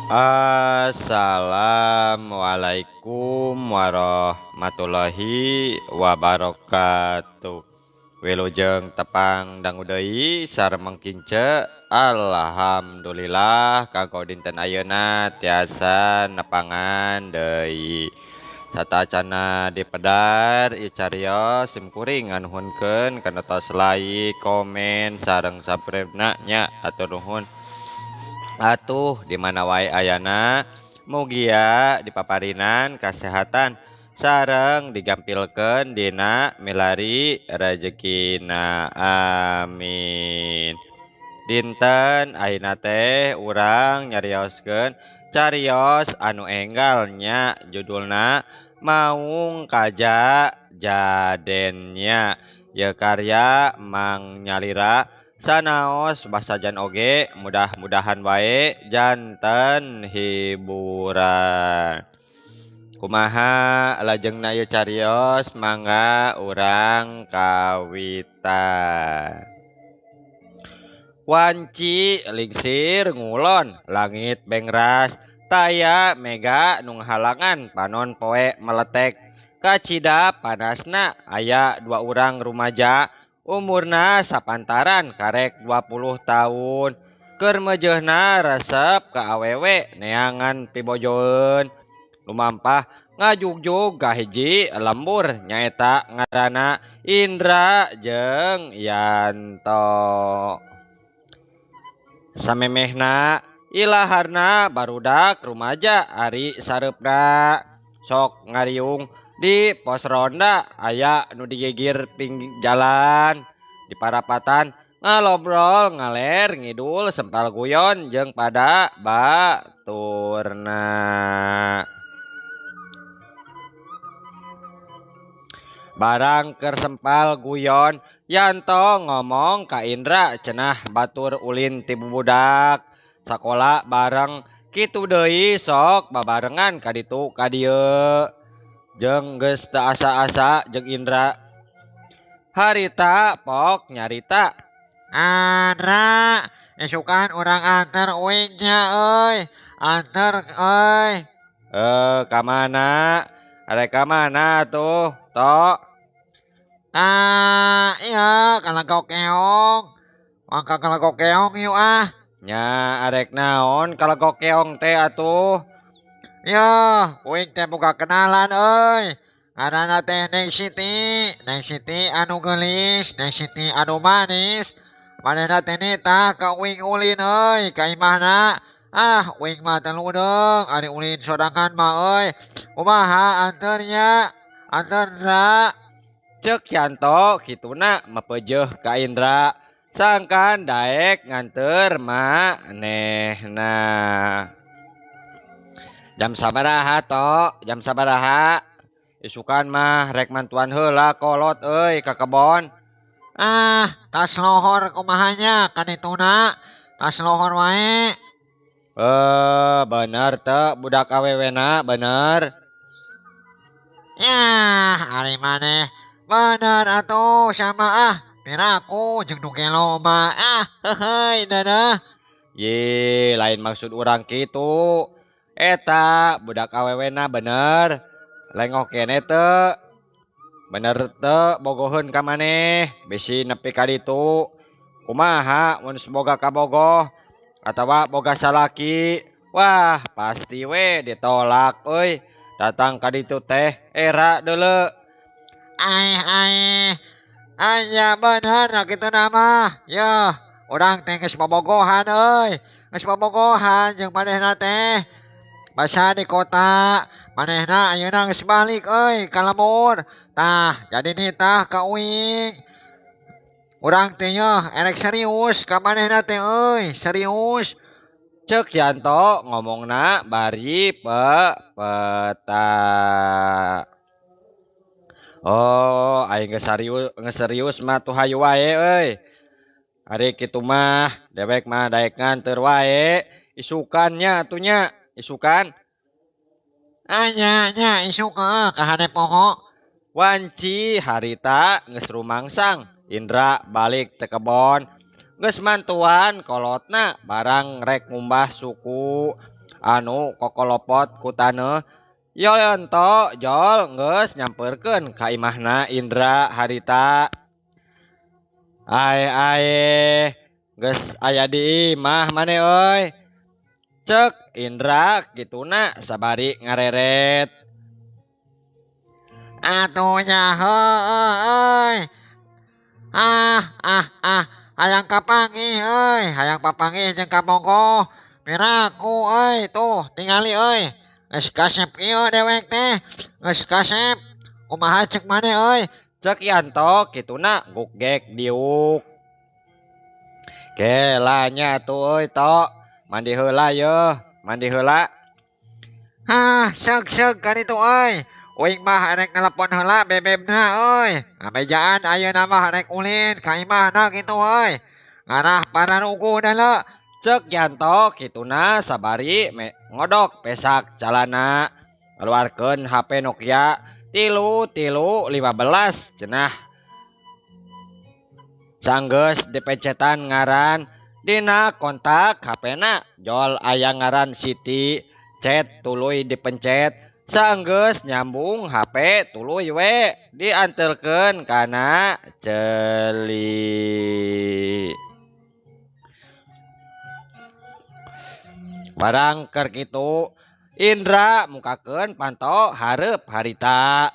Assalamualaikum warahmatullahi wabarakatuh. Wilujeng tepang dangu deui sareng mengkince. Alhamdulillah kanggo dinten ayeuna tiasa nepangan deui. Satacana dipedar ieu carios sim kuring nganuhunkeun kana tos like, komen sareng subscribe-na nya hatur nuhun. Atuh di mana wae ayana mugia dipaparinan kasehatan sareng digampilkeun dina milari rejekina, amin. Dinten ayeuna teh urang nyarioskeun carios anu enggal nya, judulna Maung Kaja Jadennya, ye karya Mang Nyalira. Sanaos basajan oge mudah-mudahan wae janten hiburan. Kumaha lajengna ieu carios, mangga urang kawitan. Wanci lingsir ngulon langit bengras taya mega nu ngahalangan panon poe meletek kacida panasna. Aya dua urang rumaja umurna sapantaran karek 20 tahun, keur meujeuhna resep ka awewe neangan pibojoeun. Lumampah ngajugjug ka hiji lembur nyaeta ngaranna Indra jeung Yanto. Samemehna ilaharna barudak rumaja ari sareupna sok ngariung di pos ronda aya nu digigir pinggir jalan di parapatan ngalobrol ngaler ngidul sempal guyon jeung pada baturna. Barang keur sempal guyon Yanto ngomong ka Indra cenah batur ulin ti bubudak sakola bareng kitu deui sok babarengan ka ditu ka dieu. Jeung geus teu asa-asa jeung Indra. Harita pok nyarita. Andra, isukan urang anter uing nya euy. Anter euy. Ka mana? Arek ka mana tuh, Tok? Ah, iya, ka Legok Keong. Mangka ka Legok Keong yuk ah. Nya arek naon ka Legok Keong teh atuh? Ya, uing teh boga kenalan euy. Ngaranna teh Neng Siti, Neng Siti anu geulis, Neng Siti anu manis. Manehna teh nitah ka uing ulin euy, ka imahna. Ah, uing mah teu ludeung, ari ulin sorangan mah euy. Kumaha anteur nya? Anteur Ndra. Ceuk Yanto kituna mepeujeuh ka Indra. Sangkan daek nganteur manehna. Jam sabaraha Tok? Jam sabaraha? Isukan mah rek mantuan heula kolot euy ka kebon. Ah, tas lohor kumahanya kanituna? Tas lohor wae. Bener teu budak awewena bener. Yah, ari maneh bener atuh sama ah. Piraku jeung nu gelo mah ah, heuheuy deuneuh. Ye, lain maksud urang kitu. Eta budak awewena bener. Lengoh kene teu. Bener teu bogoheun ka maneh, bisi nepi ka ditu. Kumaha mun boga kabogoh atawa boga salaki? Wah, pasti we ditolak euy. Datang ka ditu teh era deuleu. Aeh aeh. Aya bener na kitu na mah. Yeuh, urang teh geus bobogohan euy. Geus bobogohan jeung manehna teh. Basa di kota, manehna ayeuna geus balik euy ka lembur. Tah, jadi nitah ka uing. Urang teh yeuh erek serius ka manehna teh euy, serius. Ceuk Yanto ngomongna bari pepeta. Oh, aing geus serius, geus serius mah tuh hayu wae euy. Ari kitu mah dewek mah daek nganteur wae. Isukannya atuh nya. Isukan. Anya nya isuk heeh ka hade poho. Wanci harita geus rumangsang. Indra balik te kebon. Geus mantuan kolotna barang rek ngumbah suku. Anu kokolopot ku taneuh. Yanto jol geus nyamperkeun ka imahna Indra harita. Ae ae geus aya di imah maneh euy. Cek Indra kituna sabari ngareret. Atuh nya heueuh euy. Ah ah ah hayang kapanggih euy, hayang papanggih jeung kabogoh. Piraku euy tuh tingali euy. Geus kasep ieu dewek teh, geus kasep. Kumaha cek maneh euy? Cek Yanto kituna gugek diuk. Kela nya atuh euy tok, mandi heula yeuh, mandi heula. Hah, seug-seug ka ditu euy. Uing mah rek nelepon heula bebebna euy. Ngabejaan ayeuna mah rek ulin ka imahna kitu euy. Ngarah pararuguh deuleu. Cek Yanto kituna sabari me ngodok pesak calana ngeluarkeun HP Nokia 3315 cenah. Sanggeus dipencetan ngaran dina kontak HP-na jol aya ngaran Siti, chat tuluy dipencet. Sanggeus nyambung HP tuluy we dianterkeun kana ceuli. Barang keur kitu Indra mukakeun panto hareup harita.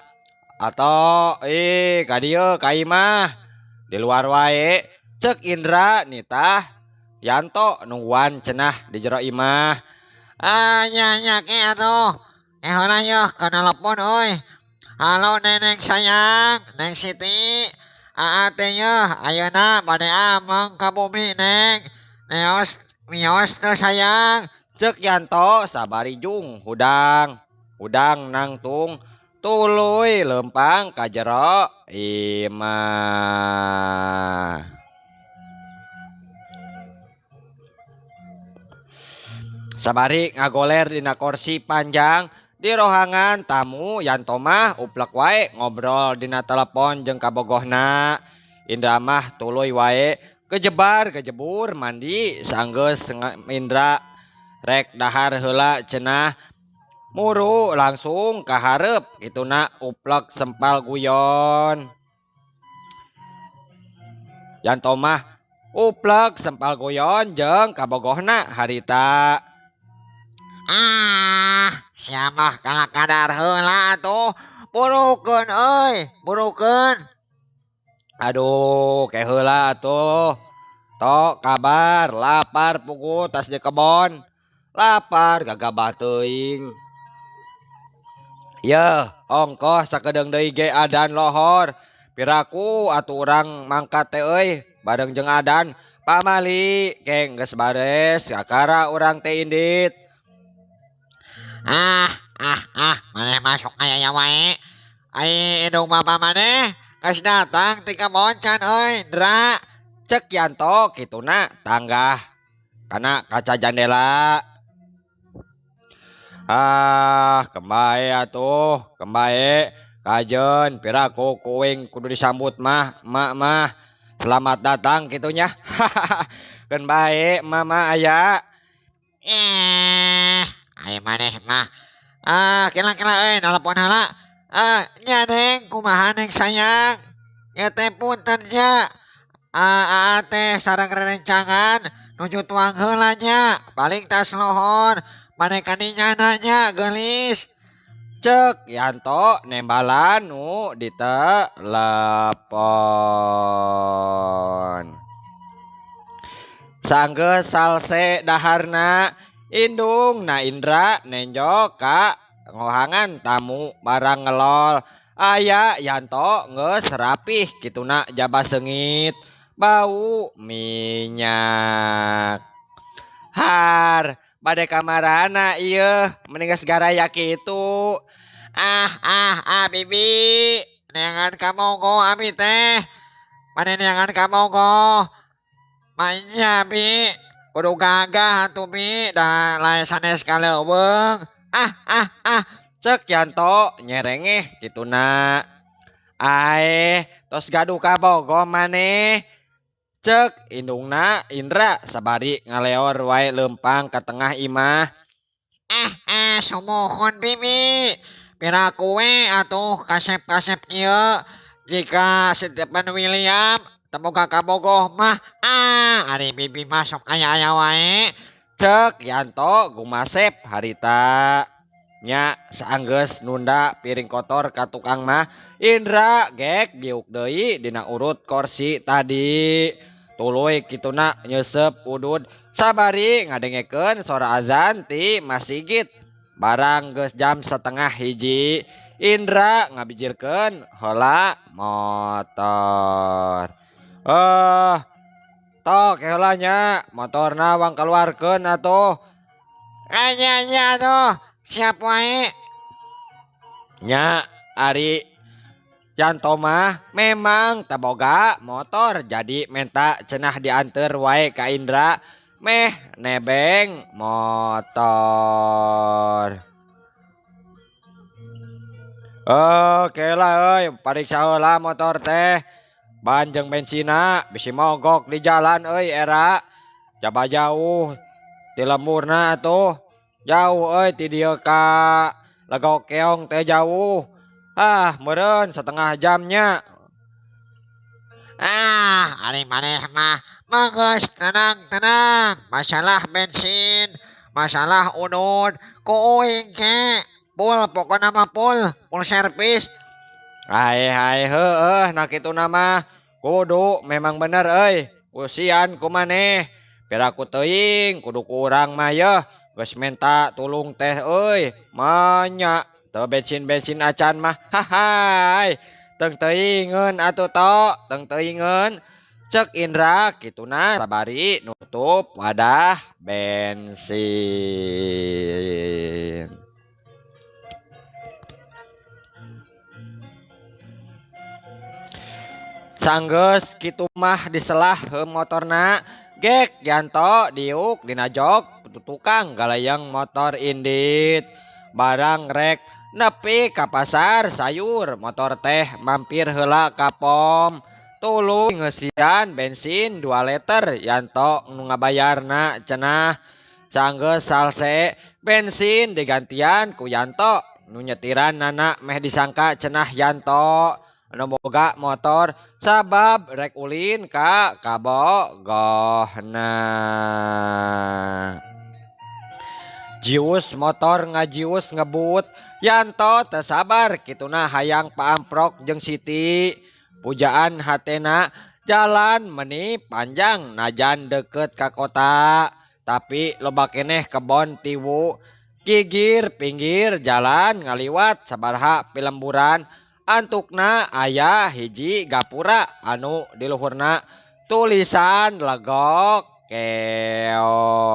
Atau ka dieu ka imah di luar wae. Cek Indra nitah Yanto nungguan cenah di jero imah. Ah nya nya ke atuh. Heula yeuh kana telepon euy. Halo neneng sayang, Neng Siti. Aa teh yeuh ayeuna bade ameng ka bumi Neng. Neos mios teu sayang. Cek Yanto sabari jung hudang. Hudang nangtung tuluy lempang ka jero imah. Sabari ngagoler dina kursi panjang di rohangan tamu Yanto mah uplek wae ngobrol dina telepon jeung kabogohna. Indra mah tuluy wae kejebar kejebur mandi sanggeus Indra rek dahar heula cenah muru langsung ka hareup kituna uplek sempal guyon. Yanto mah uplek sempal guyon jeung kabogohna harita. Ah, siapa kalah kadar heula atuh. Burukeun euy, burukeun. Aduh, ke heula atuh. Tok kabar lapar pugu tas di kebon. Lapar gagabah teuing. Yeuh, ongkoh sakedeung deui ge adan lohor. Piraku atuh urang mangkat teh euy bareng jeung adan. Pamali keng geus bares kakara urang teh indit. Ah, ah, ah, maneh masuk aya wae. Ai indung bapa maneh geus datang ti kebon can euy, Ndra. Cek Yanto kituna tanggah kana kaca jandela. Ah, kembae atuh, kembae kajeun piraku kuing kudu disambut mah, mak mah. Selamat datang kitunya. Keun bae mama aya. Ai maneh mah. Ah, kela-kela euy nalepon heula. Ah, nya Neng, kumaha Neng sayang? Ieu teh punten nya. Ah, aa teh sareng rerencangan nuju tuang heula nya. Paling tas lohor. Maneh kaninya nanya geulis. Cek Yanto nembalan nu ditelepon. Sanggeus salse daharna indung na Indra nenjo ka ngohangan tamu barang ngelol. Aya Yanto geus rapih kituna jaba seungit bau minyak. Har bade kamarana ieu mending geus garaya kitu. Ah ah ah bibi neangan kamogo abi teh. Mane neangan kamogo. Mainnya bi kudu gagah atuh bi da lae sanes kaleuweung. Ah ah ah Cek Yanto nyerengeh kituna. Ae tos gaduh kabogo maneh. Cek indungna Indra sabari ngaleor wae lempang ka tengah imah. Sumuhun bibi. Pira kue atuh kasep-kasep kieu jika Stephen William teu boga kabogoh mah ari bibi mah sok aya-aya wae. Cek Yanto gumasep harita. Nya saanggeus nunda piring kotor ka tukang mah Indra gek diuk deui dina urut korsi tadi. Tuluy kituna nyeuseup udud sabari ngadengekeun sora azan ti masjid. Barang geus jam 12.30 Indra ngabijirkeun heula motor. Tok heula nya motorna wang kaluarkeun atuh. Nya nya atuh siap wae. Nya ari Yanto mah memang teu boga motor jadi menta cenah dianteur wae ka Indra meh nebeng motor. Oke lah euy, pariksa heula motor teh. Ban jeung bensinna bisi mogok di jalan euy era. Jaba jauh ti lemburna atuh. Jauh euy ti dieu ka Legok Keong teh jauh. Ah, meureun setengah jamnya. Ari maneh mah geus tenang-tenang. Masalah bensin, masalah udud, ku uing ke. Pul pokona mah pul, pul servis. Ae ae heueuh nah kituna mah. Kudu memang bener euy. Usian ku maneh. Piraku teuing kudu ku urang mah yeuh. Geus menta tulung teh euy. Manya teu bensin-bensin acan mah. Hahai. Teu teuingeun atuh tok, teu teuingeun. Cek Indra kituna sabari nutup wadah bensin. Sanggeus kitu mah diselah heuh motorna gek Yanto diuk dina jok tukang galayang motor indit. Barang rek nepi ka pasar sayur motor teh mampir heula ka pom. Tuluy ngeusian bensin 2 liter Yanto nu ngabayarna cenah. Sanggeus salse bensin digantian ku Yanto nu nyetiran nana meh disangka cenah Yanto anu boga motor sabab rek ulin ka kabogohna. Jius motor ngajius ngebut Yanto teu sabar kituna hayang paamprok jeung Siti. Pujaan hatena jalan meni panjang najan deket ka kota tapi loba keneh kebon tiwu. Gigir pinggir jalan ngaliwat sabaraha pilemburan antukna aya hiji gapura anu di luhurna tulisan Legok Keong.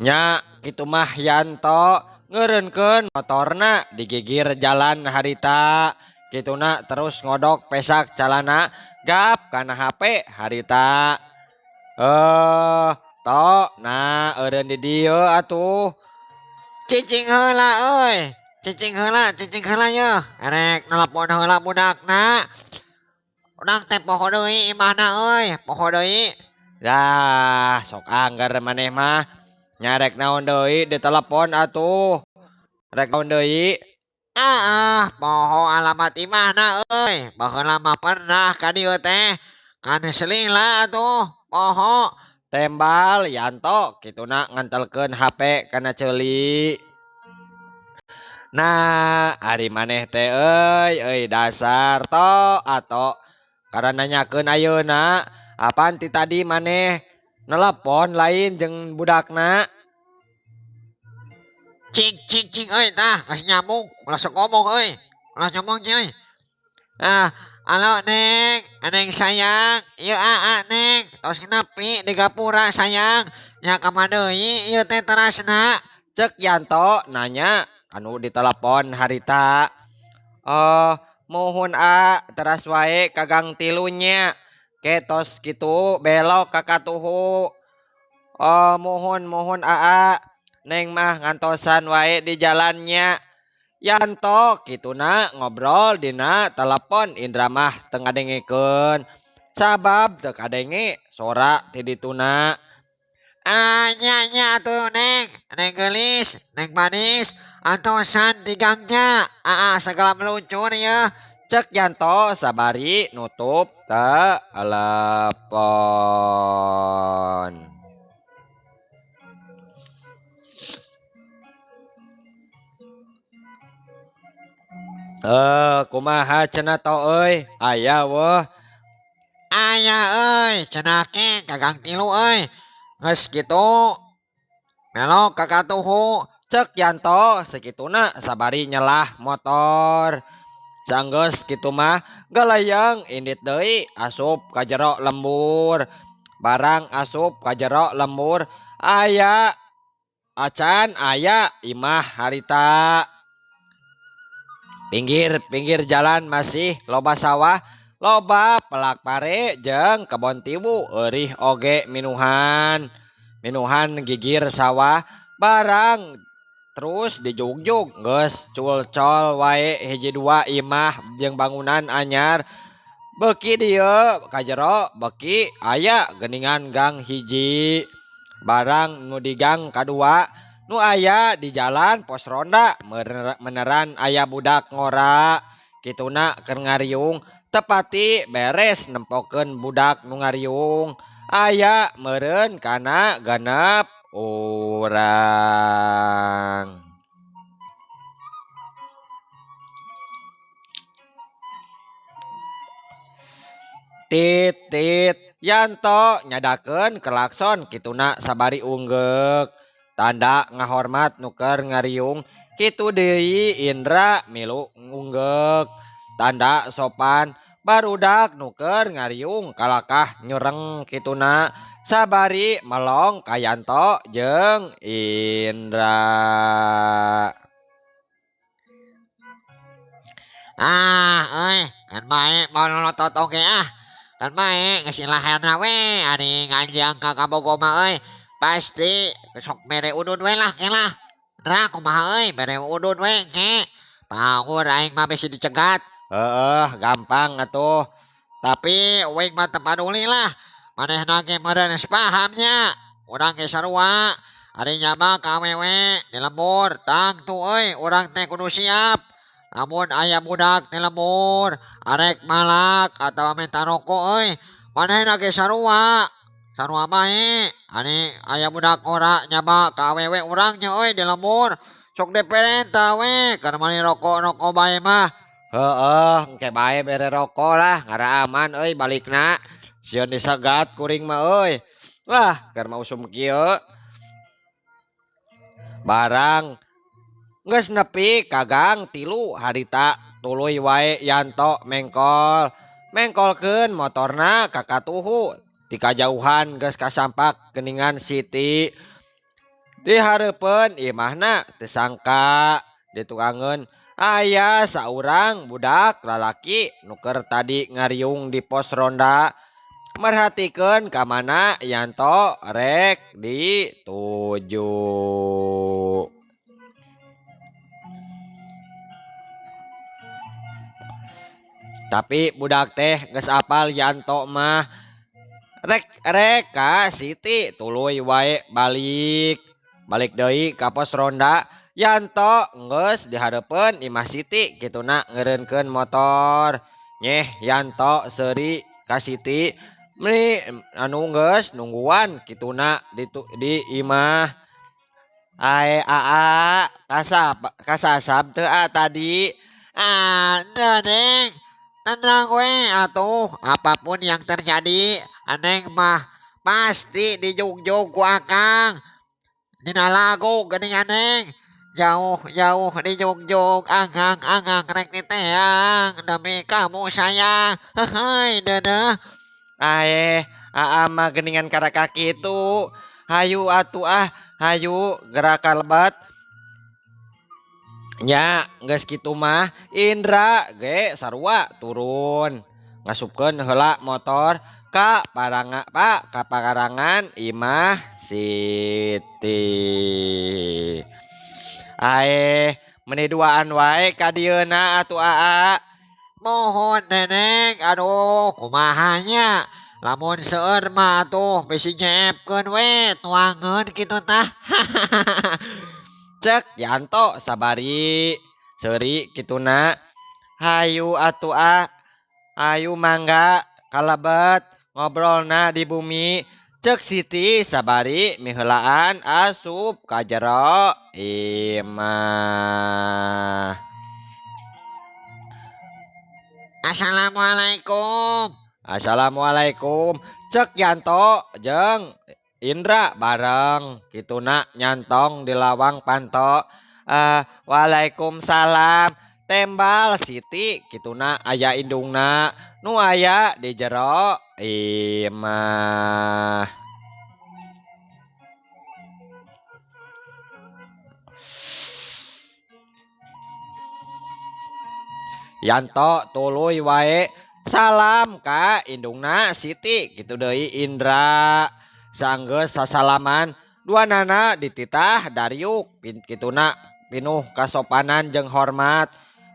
Nya kitu mah Yanto ngeureunkeun motorna digigir jalan harita. Kituna terus ngodok pesak calana gap kana HP harita. Tok nah eureun di dieu atuh. Cicing heula euy. Cicing heula, cicing heula yeuh. Erek nelpon heula budakna. Urang teh poho deui imahna euy, poho deui. Dah sok angger maneh mah. Nyarek naon deui ditelepon atuh. Rek naon deui? Poho alamat imahna euy. Baheula mah pernah ka dieu teh. Kan selila atuh, poho. Tembal Yanto kituna ngantelkeun HP kana ceuli. Nah, ari maneh teh euy, euy dasar to ato. Karena nanyakeun ayeuna, apaan ti tadi maneh nelepon lain jeung budakna? Cing cing cing euy tah geus nyambung, ulah sok ngomong euy. Ulah nyambung euy. Halo Neng, Neng sayang, ieu aa Neng, tos nepi di gapura sayang. Nya ka mana deui ieu teh terasna? Cek Yanto nanya anu ditelepon harita. Oh, muhun a teras wae ka gang 3 nya. Ketos kitu belok ka katuhu. Oh muhun muhun aa Neng mah ngantosan wae di jalannya. Yanto kituna ngobrol dina telepon Indra mah teu ngadengekeun. Sabab teu kadenge sora ti dituna. Ah nya nya atuh Neng, Neng geulis, Neng manis, antosan di gangnya. Aa segala meluncur yeuh. Cek Yanto sabari nutup telepon. Kumaha cenah to euy? Aya weuh. Aya euy, cenah ke ka gang tilu euy. Geus kitu melok ka katuhu. Cek Yanto sakituna sabari nyelah motor. Sanggeus kitu mah galayang indit deui asup ka jero lembur. Barang asup ka jero lembur aya acan aya imah harita. Pinggir-pinggir jalan masih loba sawah, loba pelak pare jeung kebon tiwu eurih oge minuhan. Minuhan gigir sawah barang terus dijugjug geus culcol wae hiji dua imah jeung bangunan anyar. Beuki dieu ka jero beuki aya geuningan gang hiji. Barang nu di gang kadua nu aya di jalan pos ronda meneran aya budak ngora. Kituna keur ngariung tepati beres nempokeun budak nu ngariung. Aya meureun kana genep urang. Tit tit Yanto nyadakeun klakson kituna sabari unggeuk. Tanda ngahormat nu keur ngariung kitu deui Indra milu unggeuk. Tanda sopan barudak nu keur ngariung kalakah nyureng kituna sabari melong ka Yanto jeung Indra. Ah euy, kan bae mau nolotot oge ah. Kan bae geus ilaheuna we ari nganjang ka kabogo mah euy. Pasti sok mere udud we lah kelah. Ndra kumaha euy mere udud we ke. Pangur aing mah bisi dicegat. Heeh, gampang atuh. Tapi uing mah teu paduli lah. Manehna ge meureun geus paham nya. Urang ge sarua. Ari nyaba ka awewe di lembur tangtu euy urang teh kudu siap. Lamun aya budak di lembur arek malak atawa menta rokok euy manehna ge sarua. Sarua bae. Ari aya budak ora nyaba ka awewe urang nya euy di lembur sok diperintah we keur meuli rokok-rokok bae mah. Heeh, engke bae bere rokok lah ngara aman euy balikna. Sieun disegat kuring mah euy. Wah, keur mah usum kieu. Barang geus nepi ka gang tilu harita tuluy wae Yanto mengkol. Mengkolkeun motorna ka katuhu. Ti kajauhan geus kasampak geuningan Siti. Di hareupeun imahna teu sangka ditukangeun aya saurang budak lalaki nu keur tadi ngariung di pos ronda. Merhatikeun ka mana Yanto rek dituju. Tapi budak teh geus apal Yanto mah. Rek rek ka Siti tuluy wae balik. Balik deui ka pos ronda. Yanto geus dihareupeun imah Siti kituna ngeureunkeun motor. Nyeh Yanto seuri ka Siti meni anu geus nungguan kituna di imah. Ae aa kasasab teu a tadi. Ah, teu Neng. Tenang we atuh, apapun yang terjadi Neng mah pasti dijugjug ku akang. Dina lagu geuning Neng. Jauh-jauh dijugjug akang-akang rek diteang demi kamu sayang. Heuheuy deudeuh. Ae, aa mah geuningan karaka kitu. Hayu atuh ah, hayu gerak lebat. Nya geus kitu mah Indra ge sarua turun. Ngasupkeun heula motor Ka paranga Pak ka pakarangan imah Siti. Aeh meni duaan wae ka dieuna atuh aa. Mohon neneng aduh kumaha nya lamun seueur mah atuh bisi nyeepkeun we tuangeun kitu tah. Cek Yanto sabari seuri kituna. Hayu atuh a, hayu mangga kalebet ngobrolna di bumi. Cek Siti sabari miheulaan asup ka jero imah. Assalamualaikum. Assalamualaikum. Cek Yanto jeung Indra bareng kituna nyantong di lawang panto. Waalaikumsalam. Tembal Siti kituna aya indungna nu aya di jero imah. Yanto tuluy wae salam ka indungna Siti kitu deui Indra. Sanggeus sasalaman duanana dititah dariuk kituna pinuh kasopanan jeung hormat.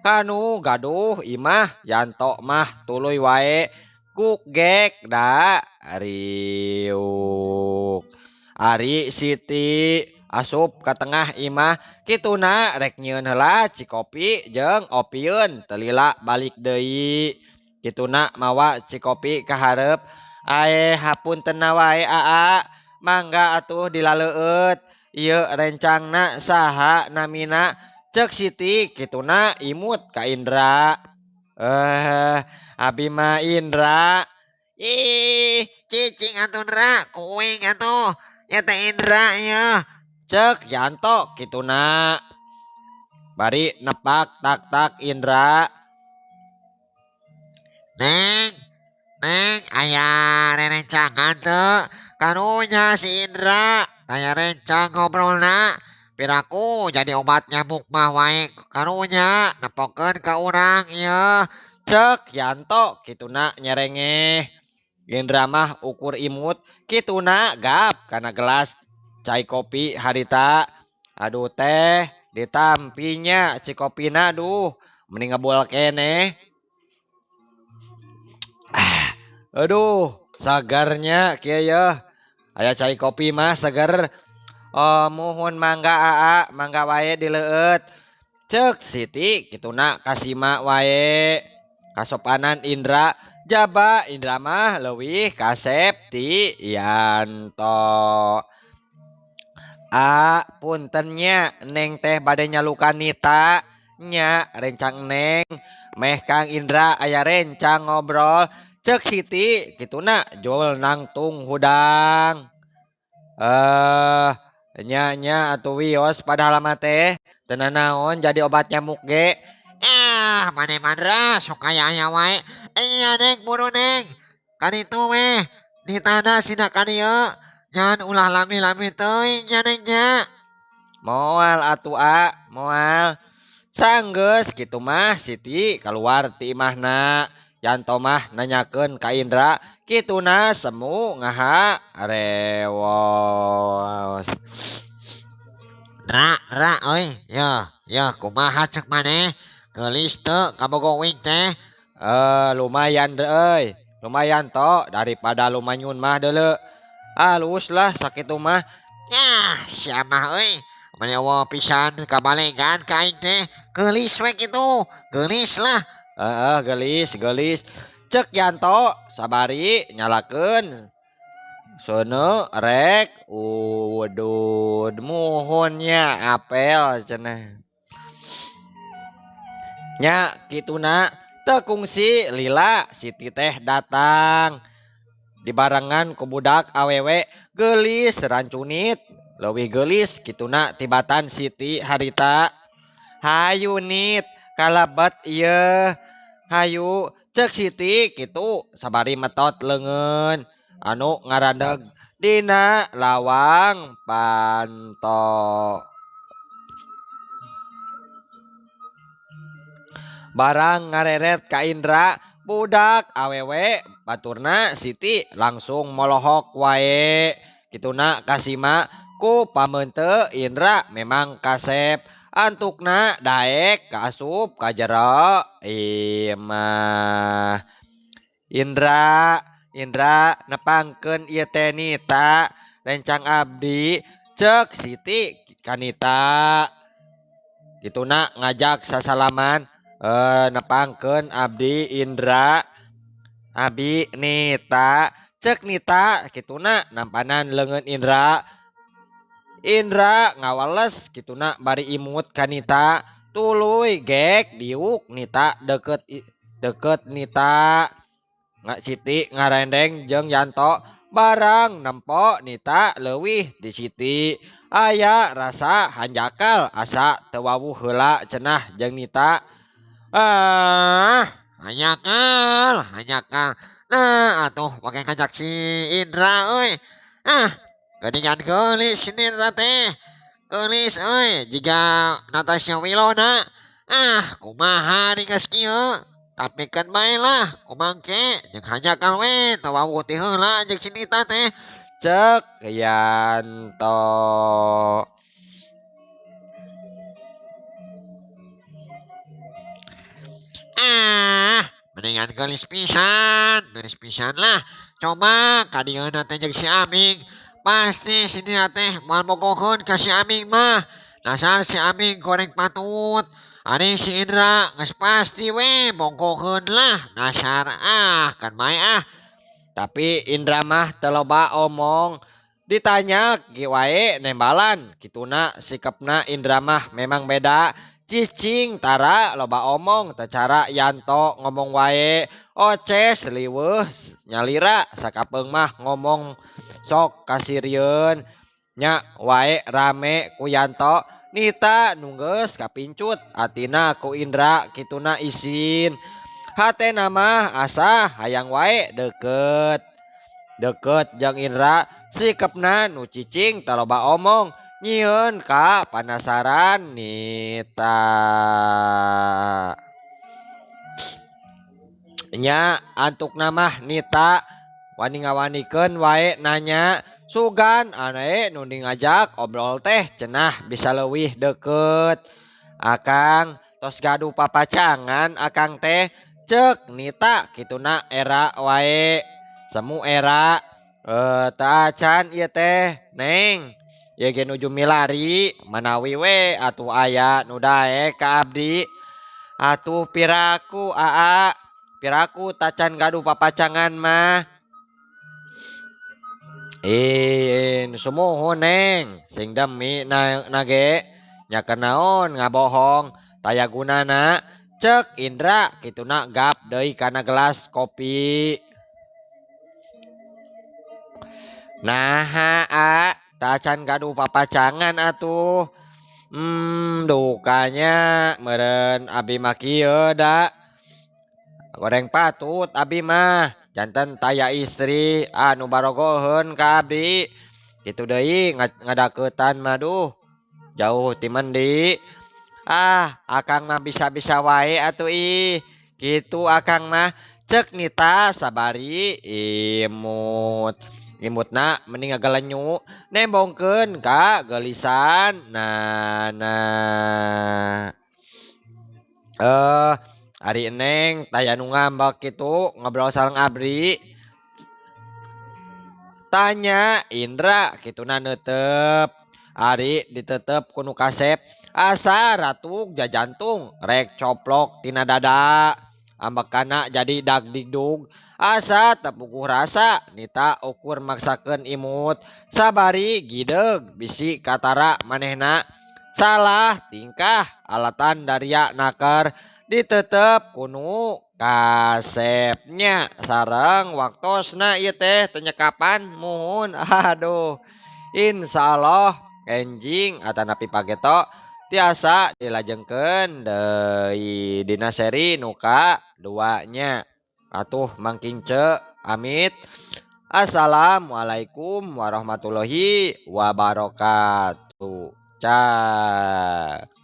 Kanu gaduh imah Yanto mah tuluy wae gugek da riuk. Ari Siti asup ka tengah imah kituna rek nyieun heula cikopi jeung opieun teu lila balik deui. Kituna mawa cikopi ka hareup. Aeh hapuntenna wae aa, mangga atuh dilaleueut. Ieu rencangna saha namina? Cek Siti kituna imut ka Indra. Abi mah Indra. Ih, cicing atuh Ndra, kuing atuh. Ya teh Indra ieu. Cek Yanto kituna. Bari nepak tak-tak Indra. Neng, neng aya rerencangan teu? Karunya si Indra, aya rencang ngobrolna. Piraku jadi obat nyamuk mah wae karunya nepokeun ka urang ieu. Cek Yanto kituna nyerengeh. Indra mah ukur imut kituna gap kana gelas cai kopi harita. Aduh teh ditampinya cikopina aduh mending ngebul keneh. Aduh sagarnya kieu yeuh. Aya cai kopi mah seger. Oh, muhun mangga aa, mangga wae dileueut. Cek Siti kituna kasima wae. Kasopanan Indra, jaba Indra mah leuwih kasep ti Yanto. A punten nya neng teh bade nyalukan nita nya rencang neng meh Kang Indra aya rencang ngobrol. Cek Siti kituna jol nangtung hudang. Nya nya atuh wios padahal mah teh teu nanaon jadi obat nyamuk ge. Ah, maneh mah sok aya-aya wae. Iya neng buru neng. Kaditu weh ditanda sina ka dieu. Ngan ulah lami-lami teuing nya neng nya. Moal atuh a, moal. Sanggeus kitu mah Siti kaluar ti imahna. Yanto mah nanyakeun ka Indra kituna semu ngaha rewos. Ra ra euy, yeuh yeuh kumaha cek maneh? Geulis teu kabogo uing teh? Lumayan euy, lumayan to daripada lumanyun mah deuleu. Alus lah sakitu mah. Yah, sia mah euy. Meni eueuh pisan kabalegan ka aing teh. Geulis we kitu, geulis lah. Heeh, geulis, geulis. Cek Yanto sabari nyalakeun seuneu rek udud muhunnya apel cenah. Nya kituna teu kungsi lila Siti teh datang dibarengan ku budak awewe geulis rancunit leuwih geulis kituna tibatan Siti harita. Hayu nit kalebet ieu hayu cek Siti kitu sabari metot leungeun anu ngarandeg dina lawang panto. Barang ngareret ka Indra budak awewe Baturna Siti langsung molohok wae kituna kasima ku pameute Indra memang kasep antukna daek kaasup ka jero imah. Indra Indra nepangkeun ieu teh Nita rencang abdi cek Siti ka Nita kituna ngajak sasalaman nepangkeun abdi Indra abi Nita cek Nita kituna nampanan leungeun Indra. Indra ngawales kituna bari imut ka Nita tuluy gek diuk Nita deket Nita nggak Siti ngarendeng jeung Yanto barang nempo Nita leuwih di Siti aya rasa hanjakal asa teu wawuh heula cenah jeung Nita. Ah, hanjakal hanjakal nah atuh pake ngajak si Indra euy. Ah, geuningan geulis Nita teh geulis euy jiga Natasha Wilona. Ah, kumaha geus kieu tapi kan bae lah kumangke jeung hanjakal we teu wawuh ti heula jeung si Nita teh cek Yanto. Ah, mendingan geulis pisan lah. Coba kadieuna teh jeung si Aming pasti si Nita teh moal bogoheun ka si Aming mah. Dasar si Aming goreng patut. Ari si Indra geus pasti we bogoheun lah. Dasar ah kan bae ah. Tapi Indra mah teu loba omong ditanya ge wae nembalan kituna sikepna Indra mah memang beda. Cicing tara loba omong teu cara Yanto ngomong wae oces liweuh nyalira sakapeung mah ngomong sok kasirieun nya wae rame ku Yanto. Nita nunggeus kapincut atina ku Indra kituna isin hatena mah asa hayang wae deket deket jeung Indra sikepna nu cicing teu loba omong nyieun ka panasaran Nita. Nya antukna mah Nita wani ngawanikeun wae nanya sugan ane nu ngajak obrol teh cenah bisa leuwih deket. Akang tos gaduh papacangan akang teh cek Nita kituna era wae semu era teu acan ieu teh neng ieu ge nuju milari manawi we atuh aya nu daek ka abdi atuh piraku aa piraku tacan gaduh papacangan mah. Sumuhun neng sing demi nage nya kenaon ngabohong taya gunana cek Indra kituna gap deui kana gelas kopi. Naha a tacan gaduh papacangan atuh. Dukanya meureun abi mah kieu da goreng patut abi mah janten taya istri anu barogoheun ka abdi kitu deui ngadaketan mah duh jauh ti mendi. Ah akang mah bisa-bisa wae atuh ih kitu akang mah cek Nita sabari imut imutna mending ngagelenyu nembongkeun ka geulisan nana. Ari eneng taya nu ngambek kitu ngobrol sareng abdi tanya Indra kituna neuteup ari ditetep ku nu kasep asa ratuk jajantung rek coplok tina dada ambekana jadi dagdigdug asa tepuguh rasa Nita ukur maksakeun imut sabari gideug bisi katara manehna salah tingkah alatan daria naker ditetep kunu kasepnya sareng waktosna ieu teh teu nyekapan muhun. Aduh insyaallah enjing atanapi pageto tiasa dilajengkeun deui dina seri nu kadua nya. Atuh mangking ce amit. Assalamualaikum warahmatullahi wabarakatuh. Cak.